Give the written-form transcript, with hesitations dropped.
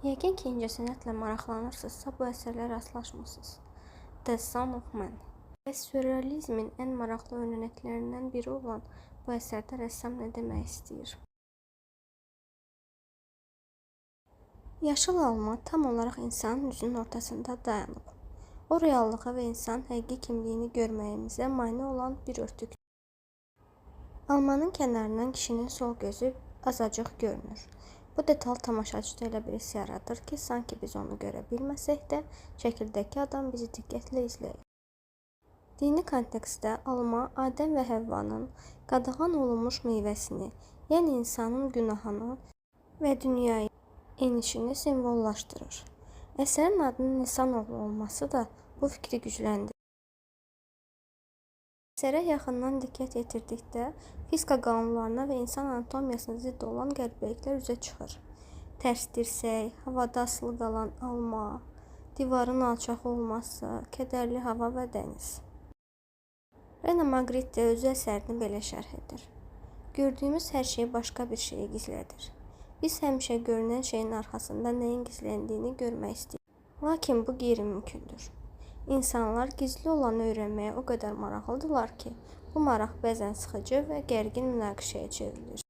Yəqin ki, incəsənətlə maraqlanırsınızsa, bu əsərlə rastlaşmısınız. The Son of Man. Bəs sürrealizmin ən maraqlı örnəklərindən biri olan bu əsərdə rəssam nə demək istəyir? Yaşıl alma tam olaraq insanın üzünün ortasında dayanıb. O reallığı və insanın həqiqi kimliyini görməyimizə mane olan bir örtükdür. Almanın kənarından kişinin sol gözü azacıq görünür. Bu detal tamaşaçıda elə bir hiss yaradır ki, sanki biz onu görə bilməsək də, şəkildəki adam bizi diqqətlə izləyir. Dini kontekstdə alma Adəm və Həvvanın qadağan olunmuş meyvəsini, yəni insanın günahını və dünyaya enişini simvollaşdırır. Əsərin adının İnsanoğlu olması da bu fikri gücləndirir. Əsərə yaxından diqqət yetirdikdə fizika qanunlarına və insan anatomiyasına zidd olan qəribəliklər üzə çıxır. Tərs dirsək, havada asılı qalan alma, divarın alçaq olması, kədərli hava və dəniz. Rene Magritte özü əsərini belə şərh edir: Gördüyümüz hər şey başqa bir şeyi gizlədir. Biz həmişə görünən şeyin arxasında nəyin gizləndiyini görmək istəyirik. Lakin bu qeyri-mümkündür. İnsanlar gizli olanı öyrənməyə o qədər maraqlıdırlar ki, bu maraq bəzən sıxıcı və gərgin münaqişəyə çevrilir.